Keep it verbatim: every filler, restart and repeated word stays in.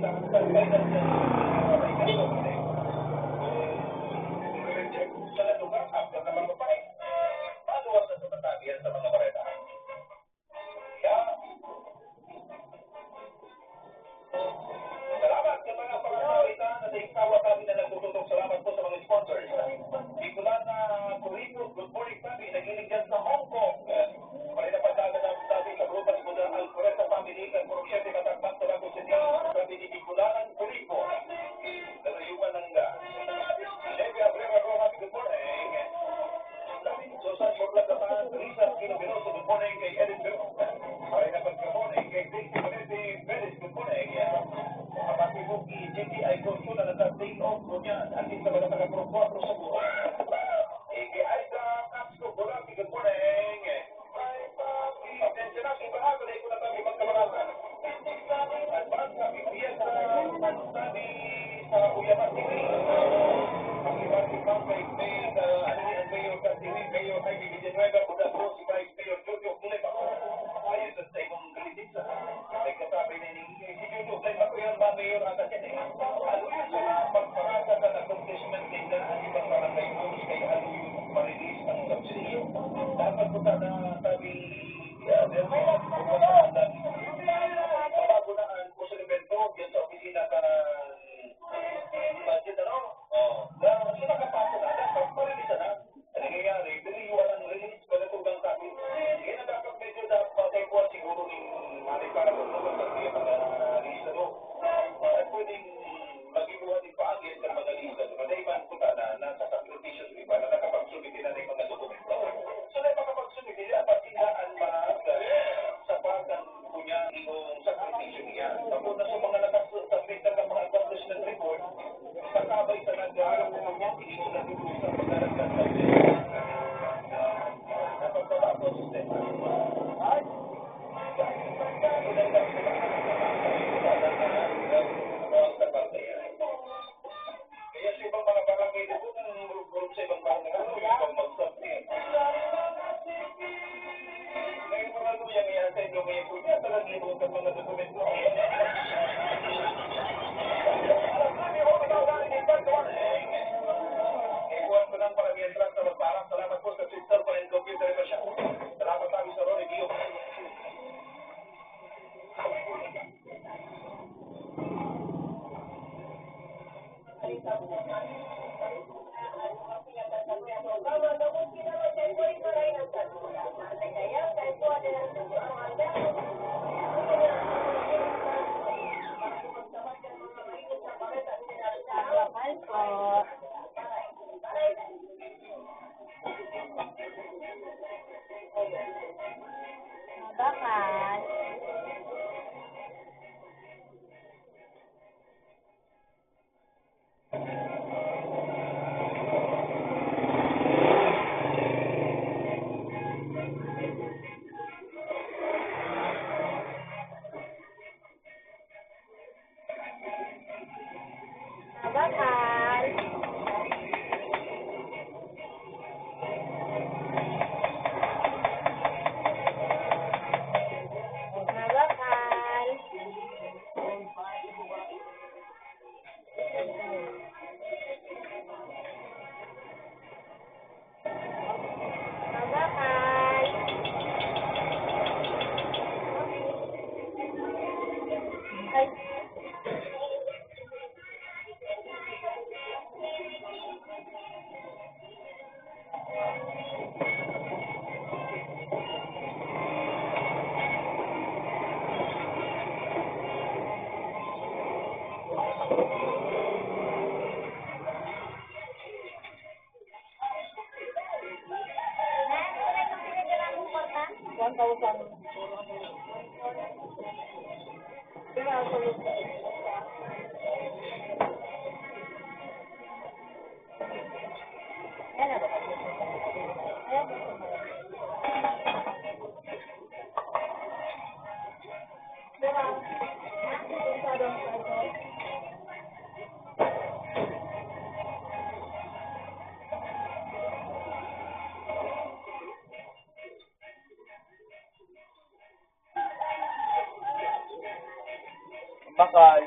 Salamat sa mga pagkasalita na sa Iktawa kami na nagtututok. Salamat po sa mga sponsors. Bicolana Kuripot, good morning, Tabi. Nagiling dyan sa Hong Kong. Marina Pagdagan ang Tabi sa grupo ni Buda Alcoreta family, kan Purok Siete, Matakbang, Tabaco City. Tabi ni Bicolana Kuripot. Narayuan ng, ah, Levi Abreu Rojas, good morning. Susan Morlacapan, Risa Espinosa, good morning kay Edith Beo. Maray na pagka-morning kay Daisy Valente Perez, good morning. Kapatid mo, J T I Consul na nasa day off, ngunyan, atin sa mga taga-Pro Cuatro sa buhay. Eh, kay Aida Castro Bolati, good morning. Pasensya na, kay bahago na ito na kami magkabaratan. Advance na pipiyesta, sabi sa Uyama T V. Ang iba si Pam kay Mayor, ah, ano ni, ang Mayor ka, si Mayor Jaime Villanueva, Buda Cruz, si Vice Mayor Jojo Mulema. Ayon sa imong kritik sa nagkasabi na ni, si Jojo Mulema, ko yan ba, Mayor, ata siya, eh. Ano yun sa mga pagparasa sa accomplishment ninda, ang ibang barangay rules, kay ano yun, marilis ang subsidy? Dapat ko sana sabi, ah, Mayor, kung wala ang dami. Sa Bagunaan, Puso ni Bento, yan sa opisina kan budget, ano? Oh, na, so nakapasa na, dapat parilisan na. Ang nangyayari, dili yung walang release, wala po bang sabi? Yan ang dapat medyo dapat patay po siguro ni Manny para po sa mga lista, no? Ah, pwedeng mag-ibuhan ni paagi sa mga lista, no? Kasi iba ang punta na, nasa sakripisyo, di ba, na nakapagsubmit na ng mga dokumento. So, na makapagsubmit, dapat tindahan ba, ah, sapat ang kunya, imong sakripisyo niya. Tapos na sa mga nakasubmit na mga accomplishment report, kasabay sa nag-aaral ko niya, hindi ko na dito sa paglalagyan sa dapat sa sistema. Ay! Kaya sa ibang mga barangay na po, nangungurog-urog sa ibang barangay, ano, yung ibang magsabit. Ngayon, mga luya, may asay, luya po niya, talagang ibang mga dokumento. Alam namin, oh, ikaw, galing, ikaw, galing. Eh, buwan ko ng paramihan, salamat, salamat po sa sister ko and computer ko siya. Salamat, sabi sa Ronnie Dio. Mahal po. Mabakal. Mabakal. Mabakal. Mabakal. Ay. One thousand. Bakal.